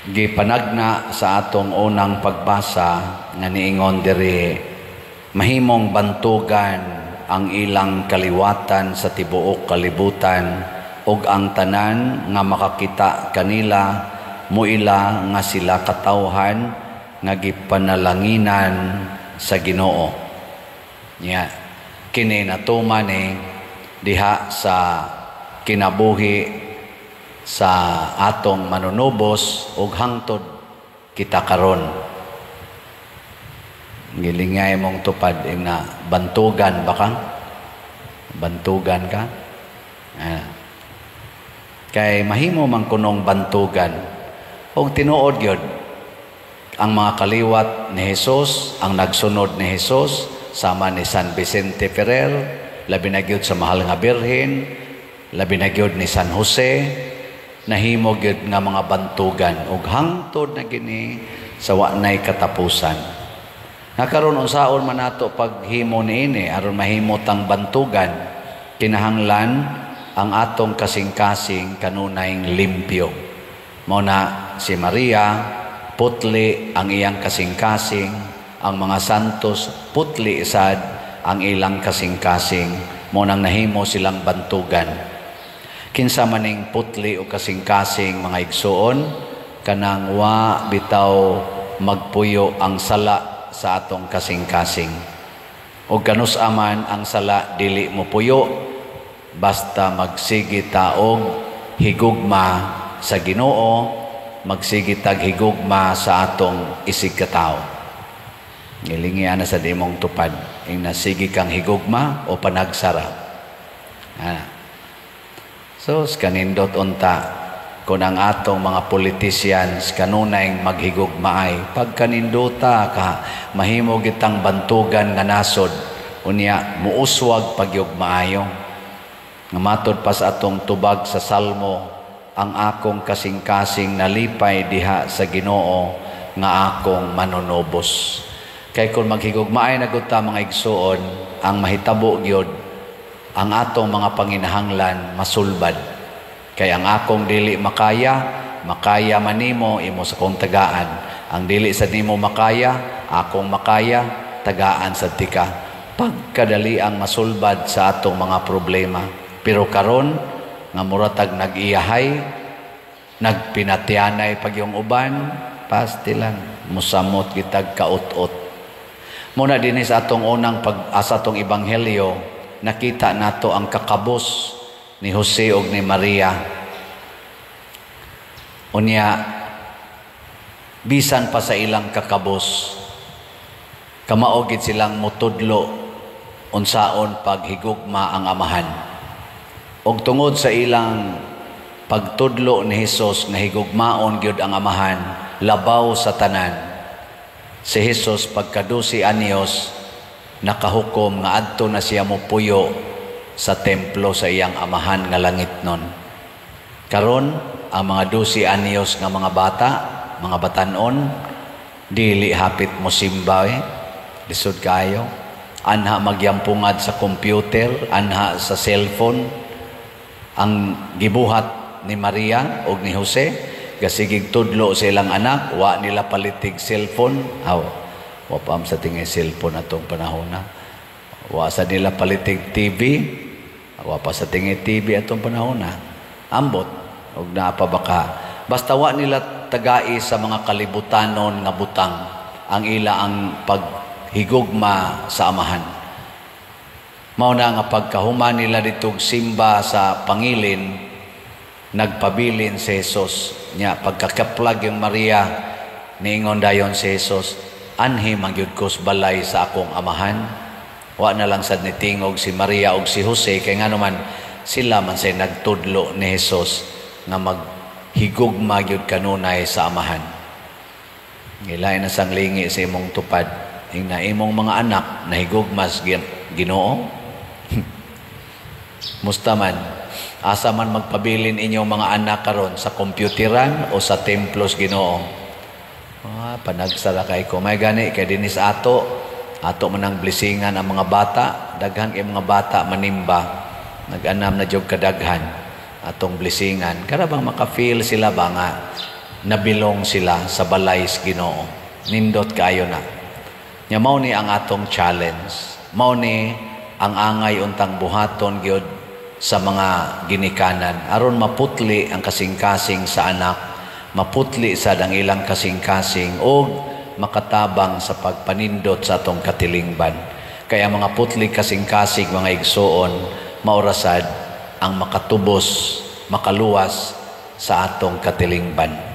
Gipanagna sa atong unang pagbasa nga niingon diri, mahimong bantugan ang ilang kaliwatan sa tibuok kalibutan ug ang tanan nga makakita kanila muila nga sila katawhan nga gipanalanginan sa Ginoo. Nya kini natuman ni diha sa kinabuhi sa atong Manunubos ug hangtod kita karon. Gilingay mong tupad na bantugan ba ka? Bantugan ka? Ah. Kay mahimo man kunong bantugan. Og tinuod gyud ang mga kaliwat ni Jesus, ang nagsunod ni Jesus, sama ni San Vicente Ferrer, labi na gyud sa Mahal nga Birhen, labi na gyud ni San Jose, nahimo gyud nga mga bantugan ug hangtod na gini sa wa nay katapusan. Nga karon, unsaon man nato paghimo niini aron mahimo tang bantugan? Kinahanglan ang atong kasing-kasing kanunay limpyo. Mao na si Maria, putli ang iyang kasing-kasing, ang mga santos, putli sad ang ilang kasing-kasing, mao nang nahimo silang bantugan. Kinsa maning putli o kasing-kasing, mga igsuon? Kanang wa bitaw magpuyo ang sala sa atong kasing-kasing. O kanus aman ang sala dili mo puyo basta magsige ta og higugma sa Ginoo, magsige tag higugma sa atong isig katawo. Ngilingi ana sa imong tupad. Ing nasige kang higugma o panagsara. Ah. So, kanindot unta kung ang atong mga politicians kanunay maghigugmaay. Pagkaninduta ka, mahimo gitang bantugan nga nasod, unya muuswag pagyog maayo. Nga matod pa sa atong tubag sa Salmo, ang akong kasing-kasing nalipay diha sa Ginoo nga akong Manunubos. Kay kung maghigugmaay na gud ta, mga igsuon, ang mahitabo gyud, ang atong mga panginahanglan masulbad. Kay ang akong dili makaya, makaya man nimo, imo sa kong tagaan. Ang dili sa nimo makaya, akong makaya, tagaan sa tika. Pagkadali ang masulbad sa atong mga problema. Pero karon nga muratag nag-iyahay, nagpinatyanay pag yung uban, pastilan, musamot kitag kaut-ut. Muna din sa atong unang pag sa atong ebanghelyo, nakita nato ang kakabos ni Jose ug ni Maria. Unya bisan pa sa ilang kakabos, kamao gid silang mutudlo unsaon paghigugma ang Amahan. Og tungod sa ilang pagtudlo ni Hesus nga higugmaon gyud ang Amahan labaw sa tanan, si Hesus pagka 12 anyos nakahukom nga adto na siya mopuyo sa templo sa iyang Amahan nga langitnon. Karon, ang mga 12 anyos nga mga bata, mga batanon, dili hapit mo simba eh. Lisod kayo. Anha magyampungad sa computer, anha sa cellphone. Ang gibuhat ni Maria og ni Jose, gasigig tudlo sa ilang anak, wa nila palitig cellphone. Aw, wa pa sa tingay cellphone atong panahon na. Wa sa nila palitig TV, wa pa sa tingay TV atong panahon na. Ambot, og naa pa baka. Basta wa nila tagai sa mga kalibutanon nga butang ang ila ang paghigugma sa Amahan. Mao na nga pagkahuman nila ditog simba sa pangilin, nagpabilin si Jesus. Nya pagkakaplag yung Maria, niingon dayon si Jesus, "Anhi man gyud ko sa balay sa akong Amahan." Wa na lang sad nitingog si Maria og si Jose kay ngano man sila man say nagtudlo ni Jesus nga maghigugma gyud kanunay sa Amahan. Ngilay na sang lingi sa imong tupad. Ingna imong mga anak nahigugmas Ginoo. Musta man? Asa man magpabilin inyong mga anak karon, sa kompyuteran o sa templos Ginoo? Ah, panagsara kay ko. May gani kay dinis ato, ato man ang blessingan ang mga bata, daghan kay mga bata manimba. Nag-anam na jud kadaghan atong blessingan. Kada bang maka-feel sila ba nga Nabilong sila sa balay sa Ginoo. Nindot kaayo na. Nya mao ni ang atong challenge. Mao ni ang angay untang buhaton gyud sa mga ginikanan aron maputli ang kasing-kasing sa anak, maputli sad ang ilang kasing-kasing og makatabang sa pagpanindot sa atong katilingban. Kaya mga putli kasing-kasing, mga igsuon, mao ra sad ang makatubos, makaluwas sa atong katilingban.